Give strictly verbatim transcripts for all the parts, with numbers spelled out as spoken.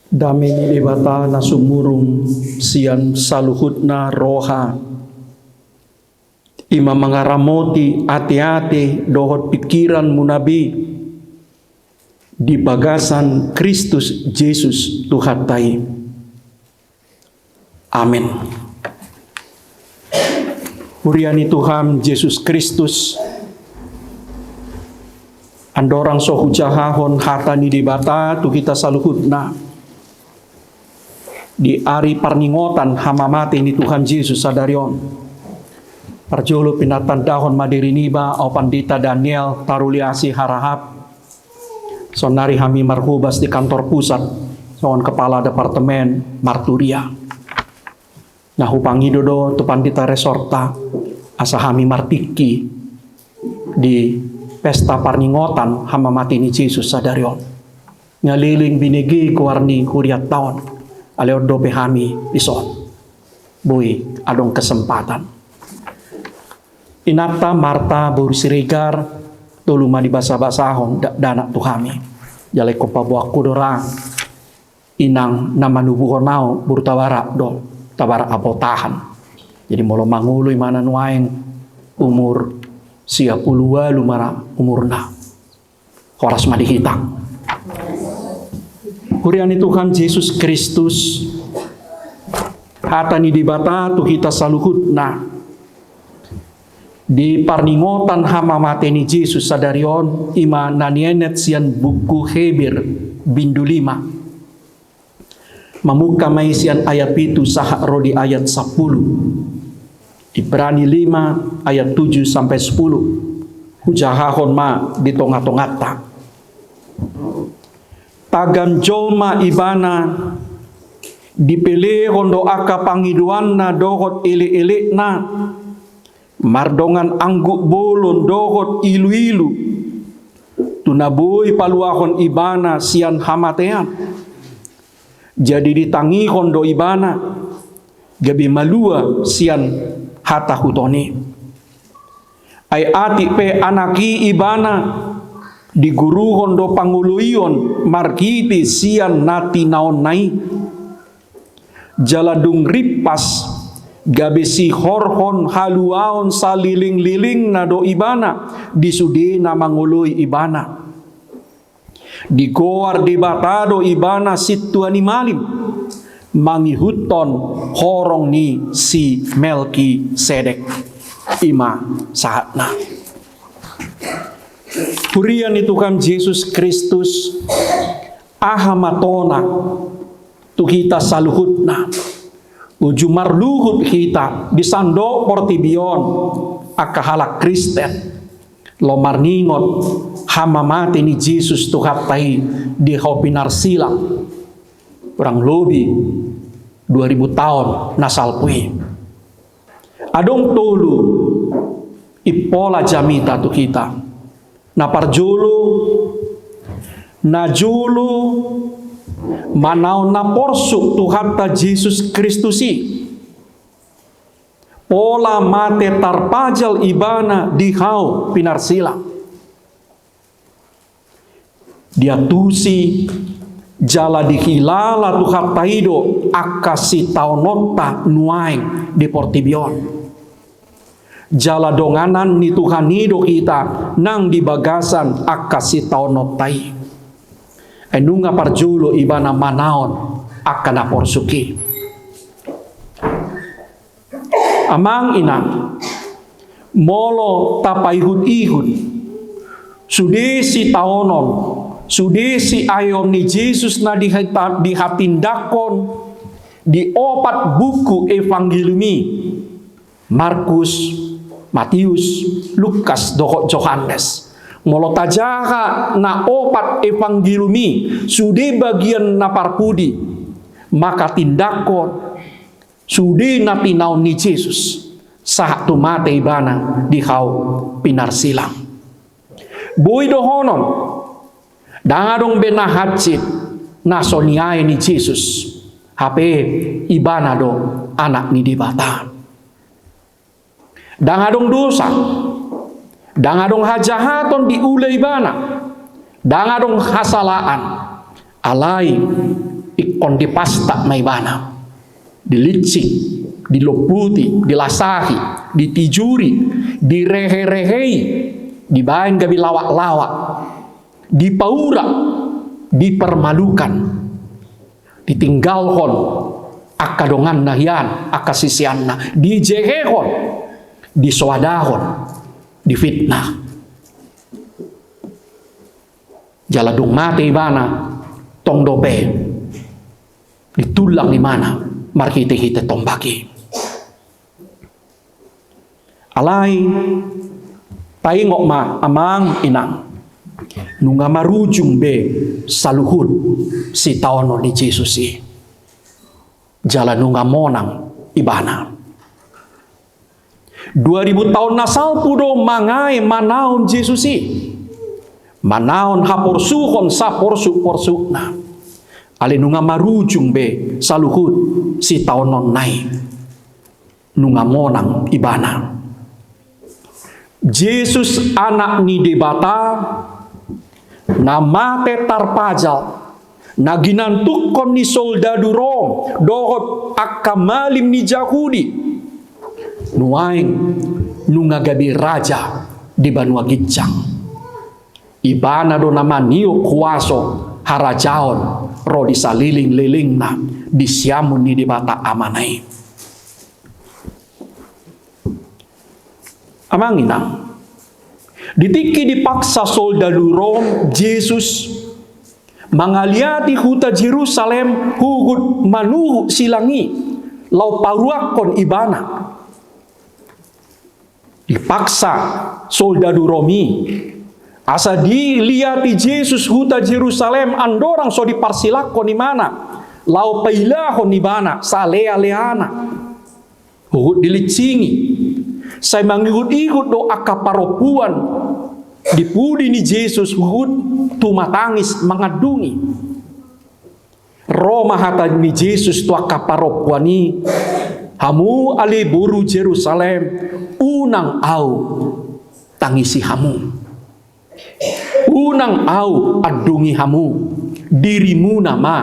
Dame ni Debata na sumurung sian saluhutna roha, i ma mangaramoti ateate dohot pingkiranmuna be di bagasan Kristus Jesus Tuhanta i. Amen. Huria ni Tuhan Jesus Kristus, andorang so hujahahon hata ni Debata tu hita saluhutna di ari parningotan hamamate ni Tuhan Jesus sadari on, parjolo pinatandahon ma diri niba, au Pandita Daniel Taruliasi Harahap, saonnari hami marhobas di kantor pusat songon kepala departemen marturia. Na hupangido do tu pandita resorta asa hami martingki di pesta parningotan hamamate ni Jesus sadari on. Nga leleng binege goar ni hurianta on, alai on dope hami dison. Boi adong kesempatan. Inanta Marta boru Siregar, tolu ma dibasabasahon dakdanak tu hami. Jala ingkon paboaonku do ra, inang na manubuhon au boru Tabarak do, Tabarak Apotahan. Jadi molo mangolu ibana nuaeng umur sia pulu ualu ma ra umurna. Horas ma di hita. Huria ni Tuhan Jesus Kristus, hata ni Debata tu hita saluhutna di parningotan hamamate ni Jesus sadari on, i ma na nienet sian buku Heber bindu lima. Mamungka ma i sian ayat pitu sahat ro di ayat sampulu. Ibrani lima ayat tujuh sampai sepuluh. Hujahahon ma di tongatonganta. Tagan jolma ibana, dipelehon do angka pangidoanna dohot elekelekna, mardongan angguk bolon dohot iluilu, tu na boi paluahon ibana sian hamatean. Jadi ditangihon do ibana, gabe malua sian hatahuton i. Ai atik pe anak i ibana, diguruhon do pangoloion marhite sian na tinaonna i. Jala dung rimpas, gabe sihorhon haluaon salelenglelengna do ibana di sude na mangoloi ibana. Digoar Debata do ibana sintua ni malim, mangihuthon horong ni si Melkisedek. I ma sahatna. Huria ni Tuhan Jesus Kristus, aha ma tona tu hita saluhutna? Uju marluhut hita di sandok portibi on, angka halak Kristen, laho marningot hamamate ni Jesus Tuhanta i di hau pinarsilang, kurang lobi dua ribu taon na salpu i. Adong tolu impola jamita tu hita. Na parjolo, na jolo manaon na porsuk Tuhanta Jesus Kristus i, pola mate tarpajal ibana di hau pinarsilang. Diantusi jala dihilala Tuhanta i do angka sitaononta nuaeng di portibi on. Jala donganan ni Tuhan i do hita nang di bagasan angka sitaononta i. Ai nunga parjolo ibana manaon angka na porsuk i. Amang inang, molo tapaihutihut sude sitaonon, sude siaeon ni Jesus na dihata-, dihatindanghon di opat buku Evangelium i, Markus, Matius, Lukas dohot Johannes. Molo tajaha na opat Evangelium i, sude bagian na parpudi, manghatindanghon sude na tinaon ni Jesus sahat tu mate ibana di hau pinarsilang. Boi dohonon, ndang adong be na hansit na so niae ni Jesus, hape ibana do Anak ni Debata. Ndang adong dosa, ndang adong hajahaton diula ibana, ndang adong hasalaan. Alai, ingkon ingkon dipastak ma ibana, dilinsing, dilomputi, dilasahi, ditijuri, direherehei, dibaen gabe lawaklawak, dipaura, dipermalukan, ditinggalhon angka donganna hian, angka siseanna, dijehehon, disoadahon, difitnah. Jala dung mate ibana, tong dope ditullang ibana marhitehite tombak i. Alai, taingot ma amang inang, nunga marujung be saluhut sitaonon ni Jesus i. Jala nunga monang ibana. Dua ribu taon na salpu do mangae manaon Jesus i. Manaon haporsuhon saporsuk-porsukna. Alai nunga marujung be saluhut sitaononna i. Nunga monang ibana. Jesus, Anak ni Debata, na mate tarpajal, na ginantukkon ni soldadu Rom dohot angka malim ni Jahudi, nuaeng nunga gabe raja di banua ginjang. Ibana do na maniop huaso harajaon ro di salelenglelengna di siamun ni Debata Amana i. Amang inang, di tingki dipaksa soldadu Rom Jesus mangaliati huta Jerusalem huhut manuhuk silang i laho paruakkon ibana. Dipaksa soldadu Rom i asa diliati Jesus huta Jerusalem andorang so diparsilanghon ibana laho pailahon ibana salealeana. Huhut dilinsingi, sai mangihut-ihut do angka parompuan di pudi ni Jesus huhut tumatangis mangandungi. Ro ma hata ni Jesus tu angka parompuan i, hamu ale boru Jerusalem, unang ahu tangisi hamu. Unang ahu andungi hamu, dirimuna ma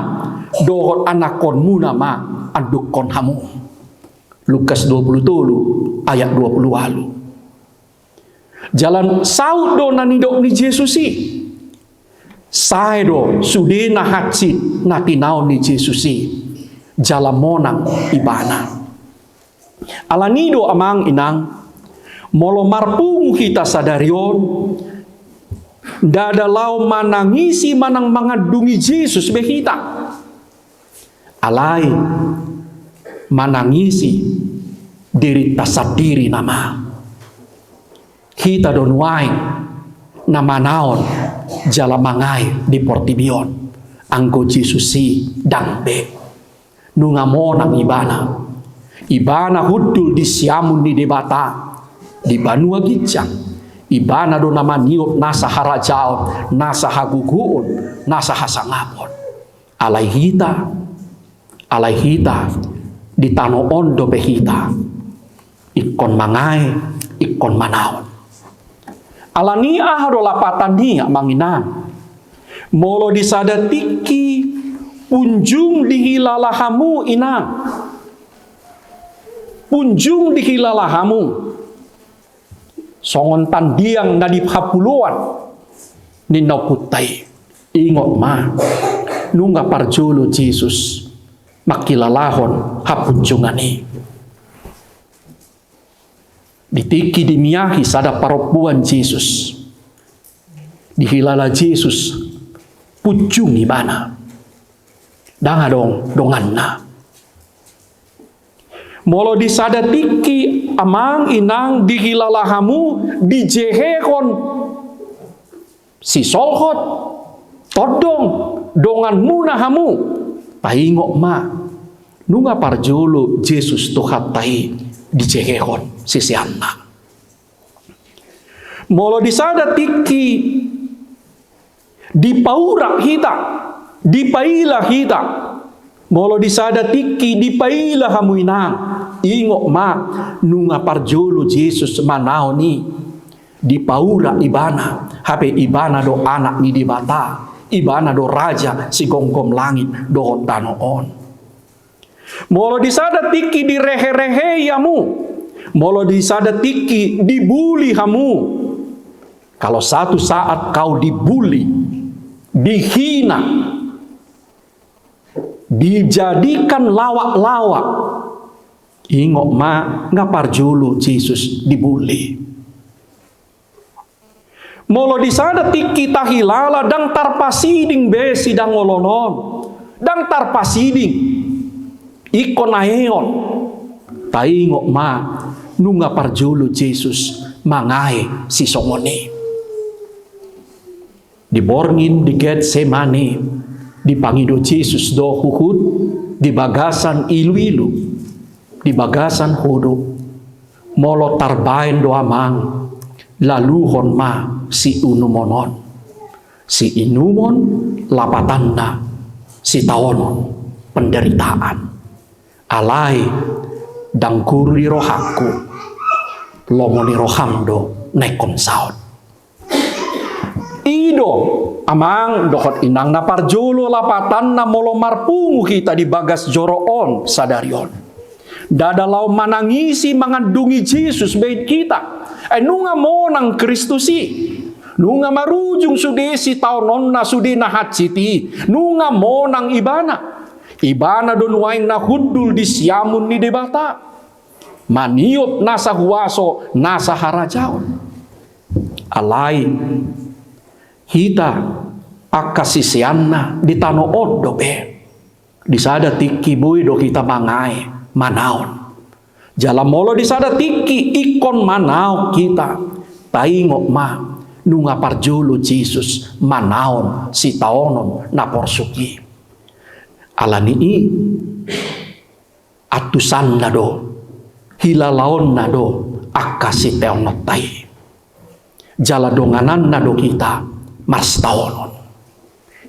dohot anakkonmuna ma andungkon hamu. Lukas dua pulu tolu ayat dua pulu ualu. Jala saut do na nidok ni Jesus i. Sae do sudena hansit na tinaon ni Jesus i. Jala monang ibana. Alani do amang inang, molo marpungu hita sadari on, ndada laho manangisi manang mangandungi Jesus be hita. Alai manangisi dirinta sandiri nama. Hita do nuaeng na manaon jala mangae di portibi on, anggo Jesus i ndang be. Nunga monang ibana. Ibana hundul di siamun ni Debata di banua ginjang. Ibana do na maniop nasa harajaon, nasa hagogoon, nasa hasangapon. Alai hita, alai hita, di tano on dope hita ingkon mangae, ingkon manaon. Alani aha do lapatan i amang inang? Molo di sada tingki punjung dihilala hamu inang. Punjung dihilala hamu. Songon tandiang na di hapuloan ninna ompunta i. Ingot ma, nunga parjolo Jesus mangkilalahon hapunjungan i. Di tingki dimiahi sada parompuan Jesus, dihilala Jesus punjung ibana. Ndang adong donganna. Molo di sada tingki amang inang dihilala hamu, dijehehon sisolhot, tondong, donganmuna hamu, taingot ma, nunga parjolo Jesus Tuhanta i dijehehon siseanna. Molo di sada tingki dipaura hita, dipaila hita. Molo di sada tingki dipaila hamu inang, ingot ma, nunga parjolo Jesus manaon i. Dipaura ibana, hape ibana do Anak ni Debata. Ibana do raja sigomgom langit dohot tano on. Molo di sada tingki direherehei hamu, molo di sada tingki dibuli hamu, kalau satu saat kau dibuli, dihina, dijadikan lawak-lawak, ingot ma, nga parjolo Jesus dibuli. Molo di sada tingki tahilala, ndang tarpasiding be sidangolon on, ndang tarpasiding ingkon aeon. Taingot ma, nunga parjolo Jesus mangae sisongon i. Di borngin di Getsemane, dipangido Jesus do huhut di bagasan iluilu, di bagasan hodok. Molo tarbaen do, Amang, laluhon ma siinumon on. Siinumon lapatanna sitaonon penderitaan. Alai ndang guru ni rohangku, lomo ni roham do na ingkon saut. I do, Amang dohot Inang, na parjolo lapatanna molo marpungu hita di bagas joro on sadari on. Ndada laho manangisi mangandungi Jesus be hita. Ai nunga monang Kristus i. Nunga marujung sude sitaononna, sude na hansit i. Nunga monang Ibana. Ibana do nuaeng na hundul di siamun ni Debata, maniop nasa huaso, nasa harajaon. Alai hita angka siseanna di tano on dope, di sada tingki boi do hita mangae manaon. Jala molo di sada tingki ingkon manaon hita, taingot ma, nunga parjolo Jesus manaon sitaonon na porsuk i. Ala ni i, antusanna do, hilalaonna do angka sitaononta i. Jala dongananna do hita marsitaonon.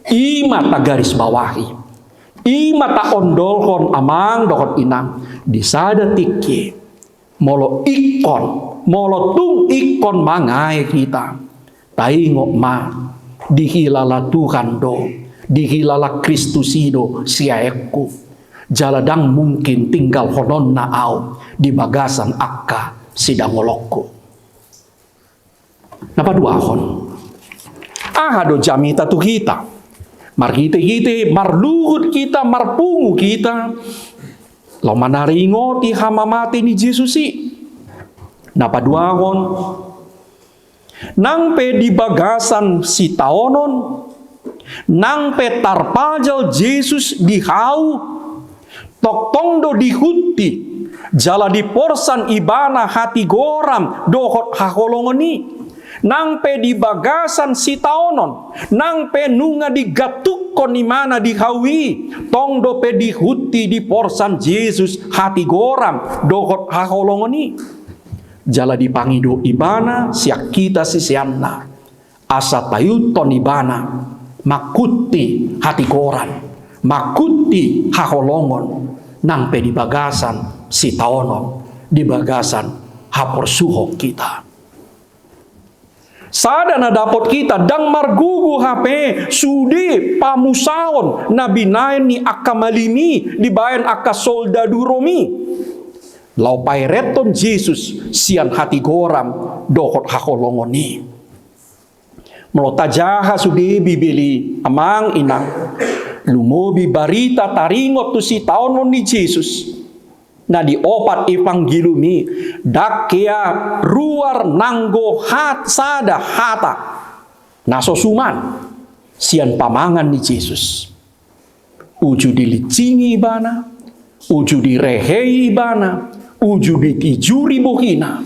I ma tagarisbawahi. I ma taondolhon, Amang dohot Inang, di sada tingki, molo ingkon, molo tung ingkon mangae hita, taingot ma, dihilala Tuhan do, dihilala Kristus i do siaenku. Jala ndang mungkin tinggalhononna au di bagasan angka sidangolonku. Na paduahon, aha do jamita tu hita? Marhitehite marluhut hita, marpungu hita, laho manaringoti hamamate ni Jesus i. Na paduahon, nang pe di bagasan sitaonon, nang pe tarpajal Jesus di hau, tongtong do dihunti, jala diporsan Ibana hatigoran dohot haholongon i. Nang pe di bagasan sitaonon, nang pe nunga digantungkon Ibana di hau i, tong dope dihunti, diporsan Jesus hatigoran dohot haholongon i. Jala dipangido Ibana sian hita siseanna, asa taihuthon Ibana mangkunti hatigoran, mangkunti haholongon, nang pe di bagasan sitaonon, di bagasan haporsuhon hita. Sada na dapot hita, ndang margogo hape sude pamusaon na binaen ni angka malim i dibaen angka soldadu Rom i, laho paerenghon Jesus sian hatigoran dohot haholongon i. Molo tajaha sude Bibel i, Amang Inang, lumobi barita taringot tu sitaonon ni Jesus na di opat Evangelium i, ndang hea ruar nanggo hat-, sada hata na so suman sian pamangan ni Jesus. Uju dilinsingi Ibana, uju direhei Ibana, uju ditijuri bohina,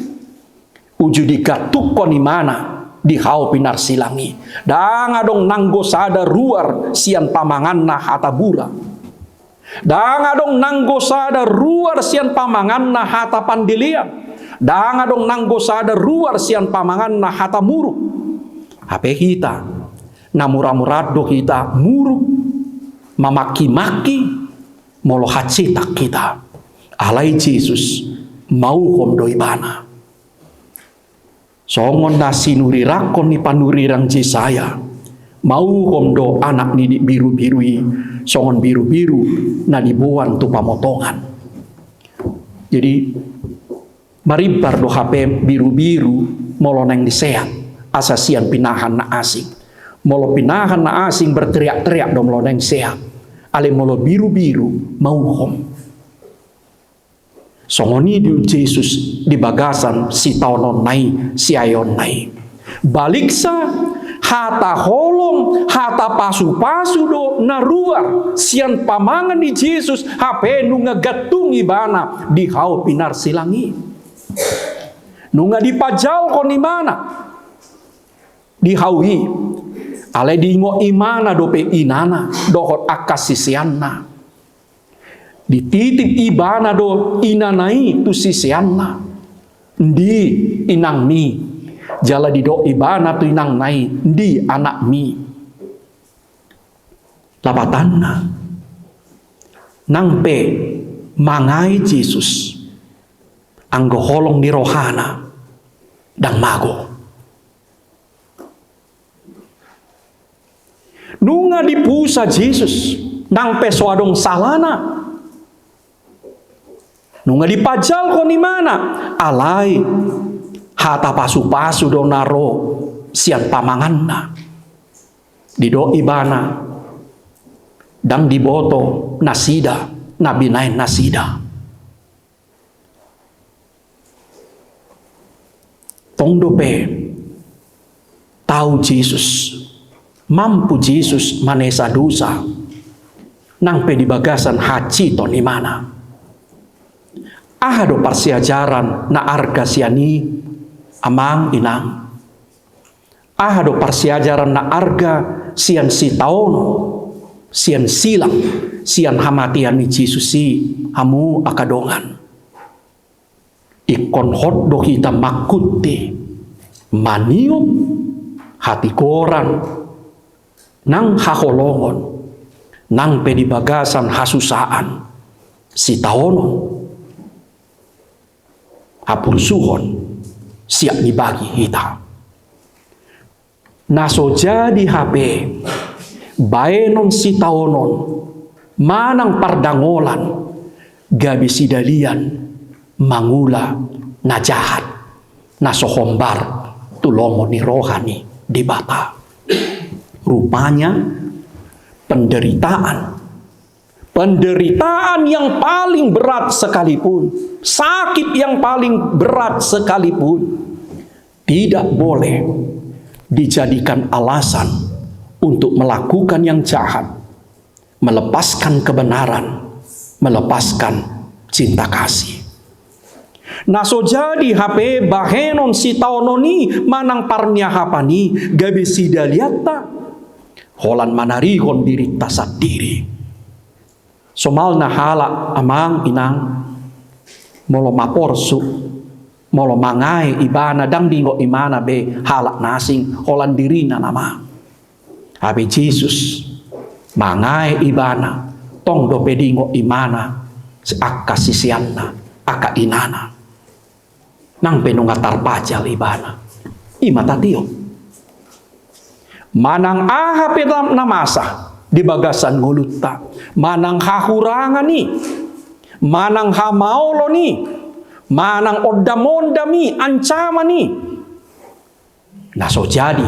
uju digantungkon Ibana di hau pinarsilang i. Ndang adong nanggo sada ruar sian pamanganna hata bura. Ndang adong nanggo sada ruar sian pamanganna hata pandelean. Ndang adong nanggo sada ruar sian pamanganna hata muruk. Hape hita, na mura-mura do hita muruk, mamangki-mangki, molo hansitan hita. Alai Jesus, mauhom do Ibana. Songon na sinurirangkon ni panurirang Jesaya, Mauhom do anak ni birubiru i songon birubiru na diboan tu pamotongan. Jadi, marimbar do hape birubiru molo naeng diseat, asa sian pinahan na asing. Molo pinahan na asing berteriak-teriak do molo naeng seat. Alai molo birubiru, mauhom. Songon i do Jesus di bagasan sitaononna i, siaeonna i. Baliksa, hata holong, hata pasupasu do na ruar sian pamangan ni Jesus, hape nunga gantung ibana di hau pinarsilang i. Nunga dipajalhon ibana di hau i, alai diingot ibana dope inana dohot angka siseanna. Dititip ibana do inana i tu siseanna, "Ndi inangmi?" Jala didok ibana tu inangna i, "Ndi anakmi?" Lapatanna, nang pe mangae Jesus, anggo holong ni rohana, ndang mago. Nunga dipusa Jesus, nang pe so adong salana. Nunga dipajalhon ibana, alai hata pasupasu do na ro sian pamanganna. Didok ibana, ndang diboto nasida na binaen nasida. Tong dope tau Jesus, mampu Jesus manesa dosa, nang pe di bagasan hansiton ibana. Aha do parsiajaran na arga sian i, amang inang? Aha do parsiajaran na arga sian sitaonon, sian silang, sian hamatean ni Jesus i, hamu angka dongan? Ingkon hot do hita mangkuti, maniop hatigoran, nang haholongon, nang pe di bagasan hasusaan, sitaonon, hapursuhon, siap ni bagi hita. Na so jadi hape baenon sitaonon manang pardangolan gabe sidalian mangula na jahat, na so hombar tu lomo ni roha ni Debata. Rupanya penderitaan, penderitaan yang paling berat sekalipun, sakit yang paling berat sekalipun, tidak boleh dijadikan alasan untuk melakukan yang jahat, melepaskan kebenaran, melepaskan cinta kasih. Na so jadi hape bahenon sitaonon i manang parniahapan i gabe sidalianta, holan manarihon dirinta sandiri. Somalna halak, amang inang, molo maporsu, molo mangae ibana, ndang diingot ibana be halak na asing, holan dirina nama. Hape Jesus mangae ibana, tong dope diingot ibana angka siseanna, angka inana. Nang pe nunga tarpajal ibana. I ma tatiop. Manang aha pe na masa di bagasan ngolunta, manang hahurangan i, manang hamaolon i, manang ondamondam i, ancaman i, na so jadi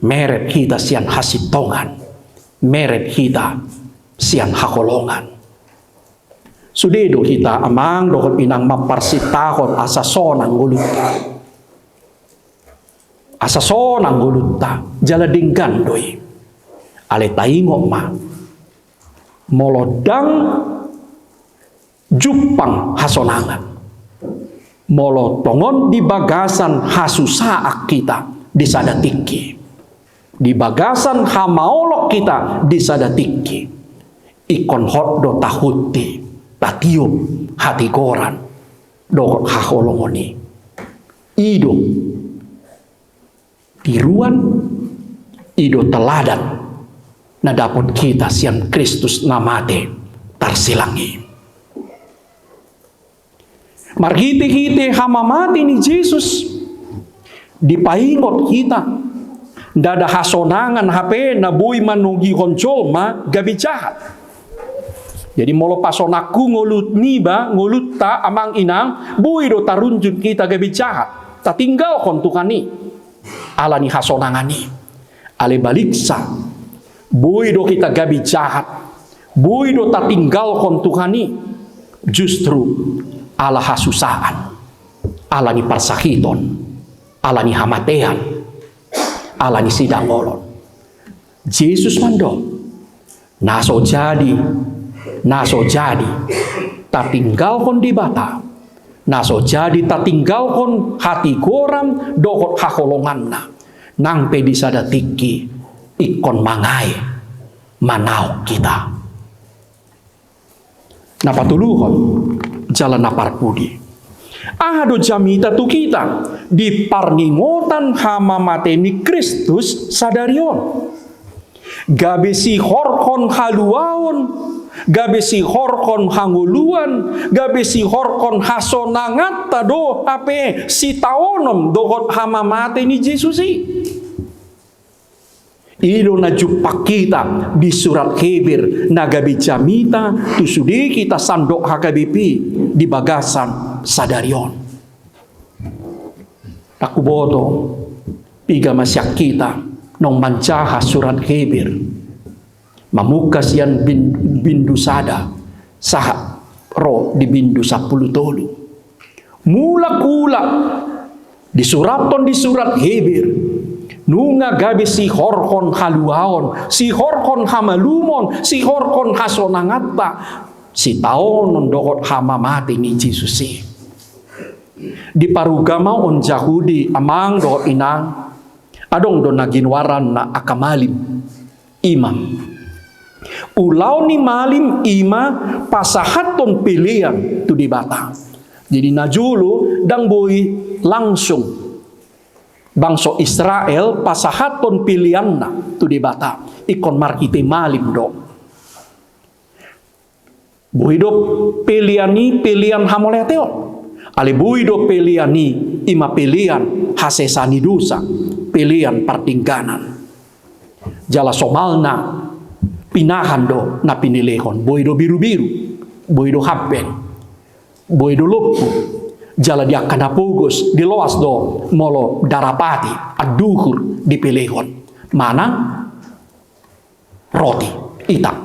meret hita sian hasintongan, meret hita sian haholongan. Sude do hita, amang dohot inang, mamparsiahon asa sonang ngolunta. Asa sonang ngolunta, jala denggan do i. Alai taingot ma, molo ndang jumpang hasonangan, molo tongon di bagasan hasusaan hita di sada tingki, di bagasan hamaolon hita di sada tingki, ingkon hot do tahunti, tatiop hatigoran dohot haholongon i. I do tiruan, i do teladan na dapot hita sian Kristus na mate tarsilang i. Marhitehite hamamate ni Jesus, dipaingot hita Ndada hasonangan hape na boi manogihon jolma gabe jahat. Jadi molo pasonangku, ngolu niba, ngolunta, amang inang, boi do tarunjun hita gabe jahat, tatinggalhon Tuhan i ala ni hasonangan i. Alai baliksa, boi do hita gabe jahat, boi do tatinggalhon Tuhan i, justru ala hasusaan, ala ni parsahiton, ala ni hamatean, ala ni sidangolon. Jesus mandok, na so jadi, na so jadi tatinggalhon Debata, na so jadi tatinggalhon hatigoran dohot haholonganna, nang pe di sada tingki ingkon mangae, manaon hita. Na patoluhon jala na parpudi, aha do jamita tu hita di parningotan hamamate ni Kristus sadari on? Gabe sihorhon haluaon, gabe sihorhon hangoluan, gabe sihorhon hasonanganta do hape sitaonon dohot hamamate ni Jesus i? I do na jumpang hita di surat Heber na gabe jamita tu sude hita sandok H K B P di bagasan sadari on. Ndang huboto piga ma sian hita naung manjaha surat Heber, mamungka sian bin-, bindu sada sahat ro di bindu sampulu tolu. Mulak-ulak disurathon di surat Heber, nunga gabe sihorhon haluaon, sihorhon hamalumon, sihorhon hasonanganta sitaonon dohot hamamate ni Jesus i. Di parugamaon Jahudi, amang dohot inang, adong do na ginoaranna angka malim. Ima, ulaon ni malim ima pasahathon pelean tu Debata. Jadi najolo ndang boi langsung bangso Israel pasahathon peleanna tu Debata, ingkon marhite malim do. Boi do pelean i pelean hamauliateon. Alai boi do pelean i, ima pelean hasesa ni dosa, pelean pardengganan. Jala somalna pinahan do na pinelehon, boi do birubiru, boi do hampen, boi do lombu. Jala di angka na pogos diloas do molo darapati, anduhur dipelehon manang roti, itak,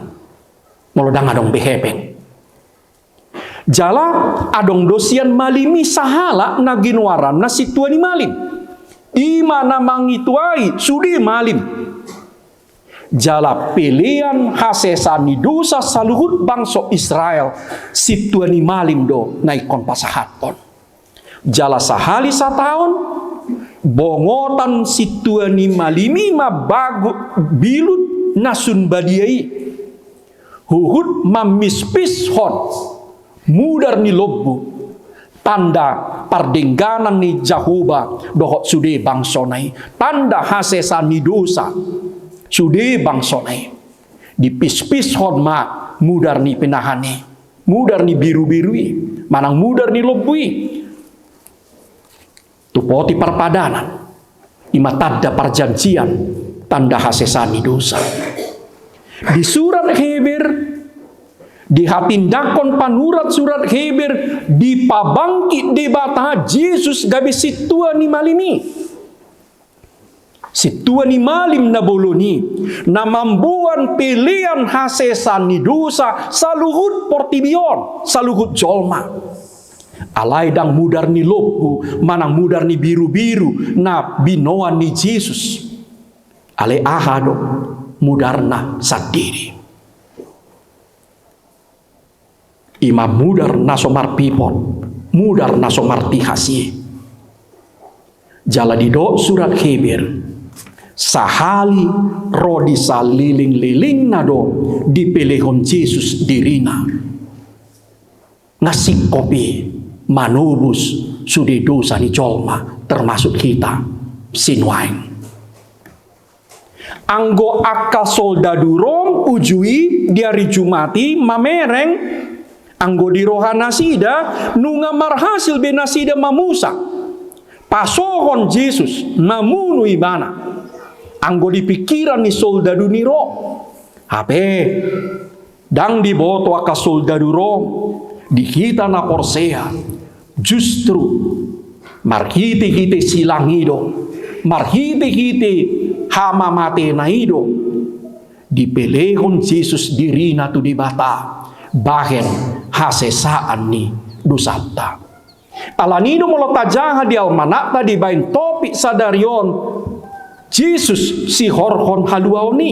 molo ndang adong be hepeng. Jala adong do sian malim i sahalak na ginoaranna sintua ni malim. Ima na mangituai sude malim. Jala pelean hasesa ni dosa saluhut bangso Israel, sintua ni malim do na ingkon pasahathon. Jala sahali sataon, bongotan sintua ni malim i ma bagot bilut na sun badia i, huhut mamispishon mudar ni lombu, tanda pardengganan ni Jahowa dohot sude bangsona i, tanda hasesa ni dosa sude bangsona i. Dipispishon ma mudar ni pinahan i, mudar ni birubiru i, manang mudar ni lombu i. Tu poti parpadanan, ima tanda parjanjian, tanda hasesaan ni dosa. Di surat Heber, dihatindangkon panurat surat Heber, dipabangkit Debata Jesus gabe sintua ni malim i. Sintua ni malim na bolon i, na mamboan pelean hasesaan ni dosa saluhut portibi on, saluhut jolma. Alai ndang mudar ni lombu manang mudar ni birubiru na binoan ni Jesus. Alai aha do? Mudarna sandiri. Ima mudar na so marpipot, mudar na so martihas i. Jala didok surat Heber, sahali ro di salelenglelengna do dipelehon Jesus dirina. Nga singkop i manobus sude dosa ni jolma, termasuk hita sinuaeng. Anggo angka soldadu Rom uju i di ari Jumat i mamereng, anggo di roha nasida nunga marhasil be nasida mamusa, pasohon Jesus, mamunu ibana. Anggo di pikiran ni soldadu ni Rom. Hape, ndang diboto angka soldadu Rom, di hita na porsea, justru marhite-hite silang i do, marhite-hite hamamatena i do, dipelehon Jesus dirina tu Debata, bahen hasesaan ni dosanta. Alani do molo tajaha di almanakta dibaen topik sadari on, Jesus sihorhon haluaon i.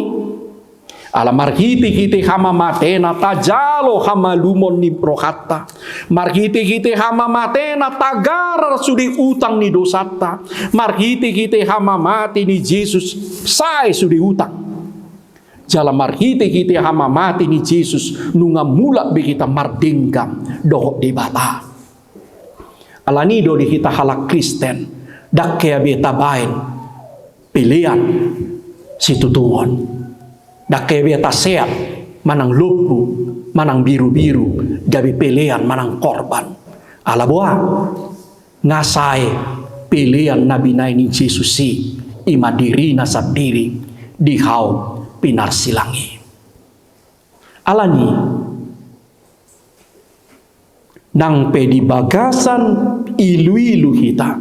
Ala marhite-hite hamamatena tajalo hamalumon ni rohanta. Marhite-hite hamamatena tagarar sude utang ni dosanta. Marhite-hite hamamate ni Jesus sae sude utang. Jala marhite-hite hamamate ni Jesus nunga mulak be hita mardenggan dohot Debata. Alani do di hita halak Kristen, ndang hea be tabaen pelean situtungon. Ndang hea be taseat manang lombu, manang birubiru, gabe pelean manang korban. Ala boha? Nga sae pelean na binaen ni Jesus i, i ma dirina sandiri di hau pinarsilang i. Alani, nang pe di bagasan iluilu hita,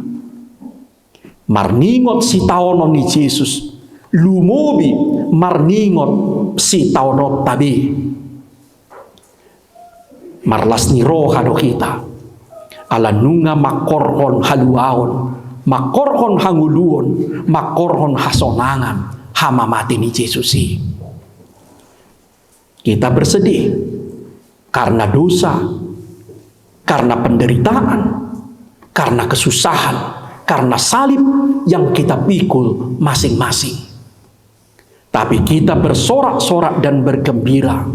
marningot sitaonon ni Jesus, lumobi marningot sitaononta be. Marlas ni roha do hita, ala nunga mangkorhon haluaon, mangkorhon hangoluon, mangkorhon hasonangan hamamate ni Jesus i. Kita bersedih karena dosa, karena penderitaan, karena kesusahan, karena salib yang kita pikul masing-masing. Tapi kita bersorak-sorak dan bergembira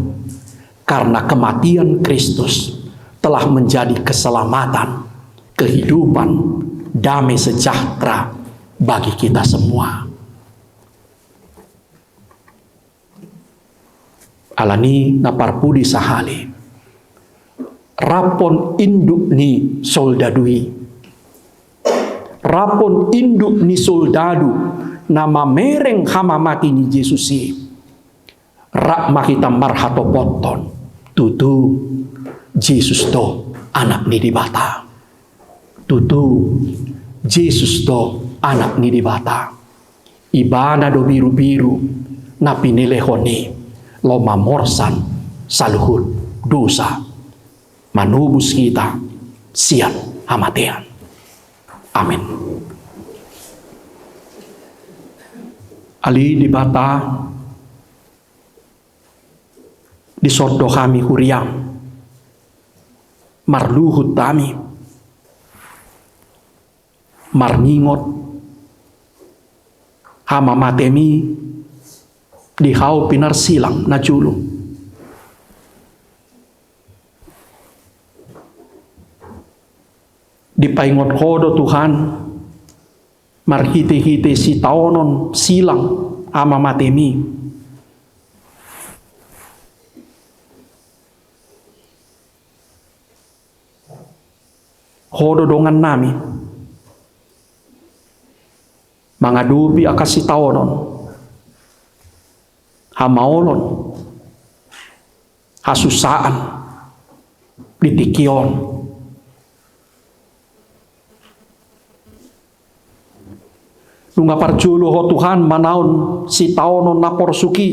karena kematian Kristus telah menjadi keselamatan, kehidupan, damai sejahtera bagi kita semua. Alani na parpudi sahali, raphon induk ni soldadu i, raphon induk ni soldadu na mamereng hamamate ni Jesus i, rap ma hita marhatopothon, tutu Jesus do Anak ni Debata. Tutu Jesus do Anak ni Debata. Ibana do birubiru na pinelehon i laho mamorsan saluhut dosa, manobus hita sian hamatean. Amin. Ale Debata, dison do hami huriaM, marluhut hami, marningot hamamateMi di hau pinarsilang na jolo. Dipaingot Ho do Tuhan, marhitehite sitaonon silang hamamateMi. Ho do dongannami mangadopi angka sitaonon, hamaolon, hasusaan di tingki on. Nunga parjolo Ho Tuhan manaon sitaonon na porsuk i,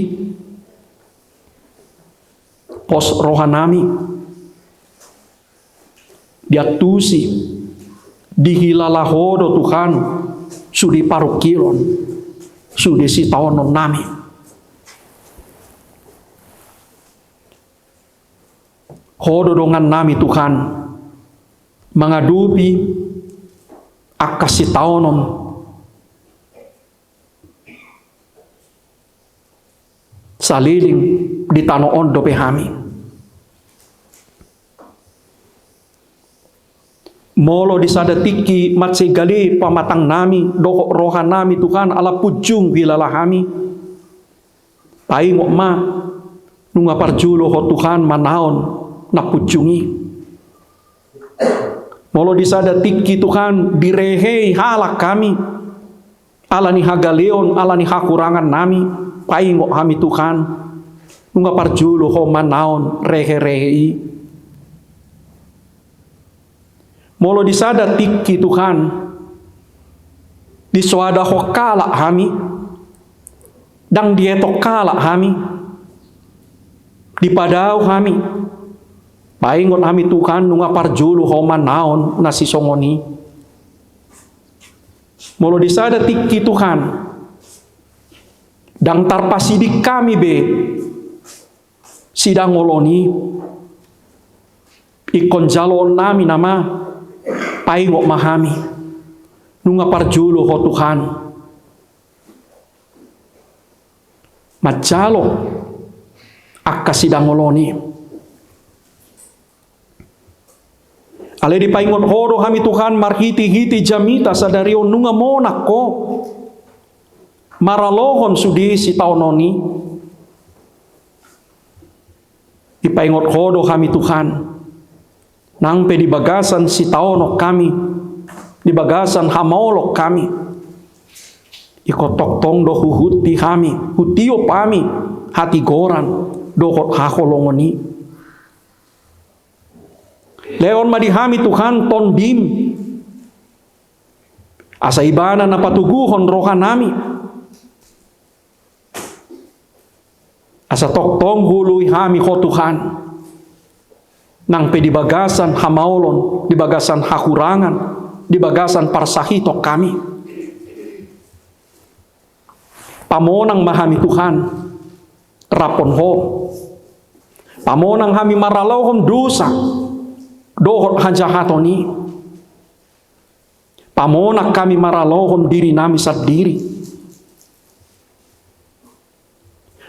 pos rohanami, diantusi, dihilala Ho do Tuhan sude parungkilon, sude sitaononnami. Ho do dongannami Tuhan, mangadopi angka sitaonon saleleng di tano on dope hami. Molo di sada tingki mansai gale pamatangnami dohot rohanami Tuhan ala punjung huhilala hami, paingot ma, nunga parjolo Ho Tuhan manaon na punjung i. Molo di sada tingki Tuhan direhei halak hami, ala ni hagaleon, ala ni hahurangan nami, paingot hami Tuhan, nunga parjolo Ho manaon rehe-rehe i. Molo di sada tingki Tuhan, disoadahon halak hami, ndang dietok halak hami, dipadao hami, paingot hami Tuhan, nunga parjolo Ho manaon na sisongon i. Molo di sada tingki Tuhan, ndang tarpasiding hami be sidang oloan i, ingkon jaloon nami nama, paingot ma hami, nunga parjolo Ho Tuhan manjalo angka sidang oloan i. Alai dipaingot Ho do hami Tuhan marhite-hite jamita sadari on, nunga monang Ho maralohon sude sitaonon i. Dipaingot Ho do hami Tuhan, nang pe di bagasan sitaonon hami, di bagasan hamaolon hami, ingkon tongtong do huhut di hami, hutiop hami hatigoran dohot haholongon i. Lehon ma di hami Tuhan Tondim, asa Ibana na patoguhon roha nami, asa tongtong huoloi hami Ho Tuhan, nang pe di bagasan hamaolon, di bagasan hahurangan, di bagasan parsahiton hami. Pamonang ma hami Tuhan raphon Ho. Pamonang hami maralohon dosa dohot hajahaton i. Pamonang hami maralohon diri nami sandiri.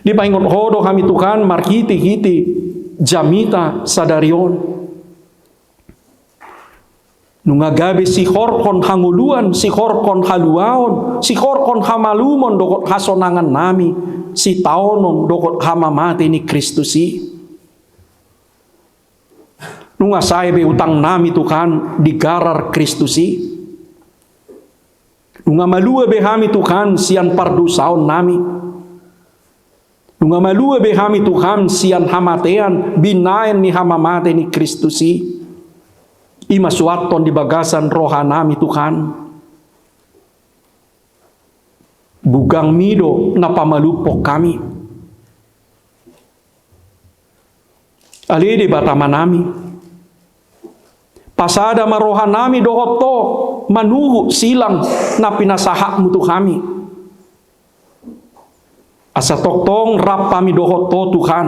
Dipaingot Ho do hami Tuhan marhite-hite jamita sadari on, nunga gabe sihorhon hangoluan, sihorhon haluaon, sihorhon hamalumon dohot hasonangan nami sitaonon dohot hamamate ni Kristus i. Nunga sae be utang nami Tuhan di garar Kristus i. Nunga malua be hami Tuhan sian pardosaon nami. Nunga malua be hami Tuhan sian hamatean binaen ni hamamate ni Kristus i. I ma suanhon di bagasan roha nami Tuhan. Bugangmi do na pamalumhon hami. Ale Debata Amanami, pasada ma rohanami dohot Ho manuhuk silang na pinasahatmu tu hami. Asa tongtong rap hami dohot Ho Tuhan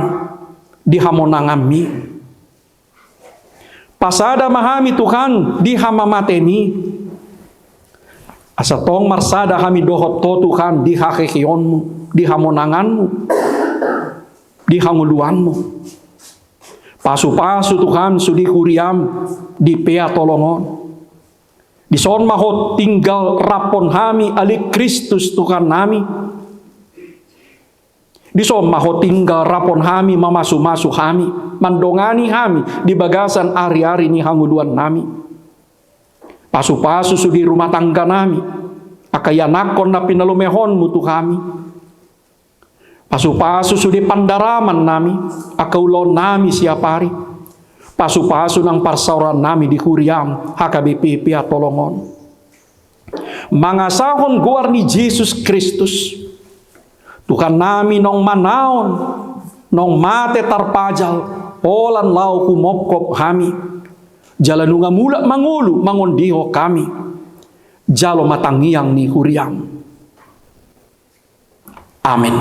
di hamonanganmi. Pasada ma hami Tuhan di hamamatemi. Asa tong marsada hami dohot Ho Tuhan di haheheonmu, di hamonanganmu, di hangoluanmu. Pasupasu Tuhan sude huriam di peatolongon. Dison ma Ho tinggal raphon hami ale Kristus Tuhannami. Dison ma Ho tinggal raphon hami, mamasumasu hami, mandongani hami di bagasan ariari ni hangoluannami. Pasupasu sude rumah tangganami, angka ianakhon na pinalumehonmu tu hami. Pasupasu sude pandaramannami, angka ulaonnami siapari. Pasupasu nang parsaorannami di huriam H K B P Peatolongon. Mangasahon goar ni Jesus Kristus, Tuhannami naung manaon, naung mate tarpajal, holan laho humopkop hami. Jala nunga mulak mangolu mangondihon hami. Jalo ma tangiang ni huriam. Amen.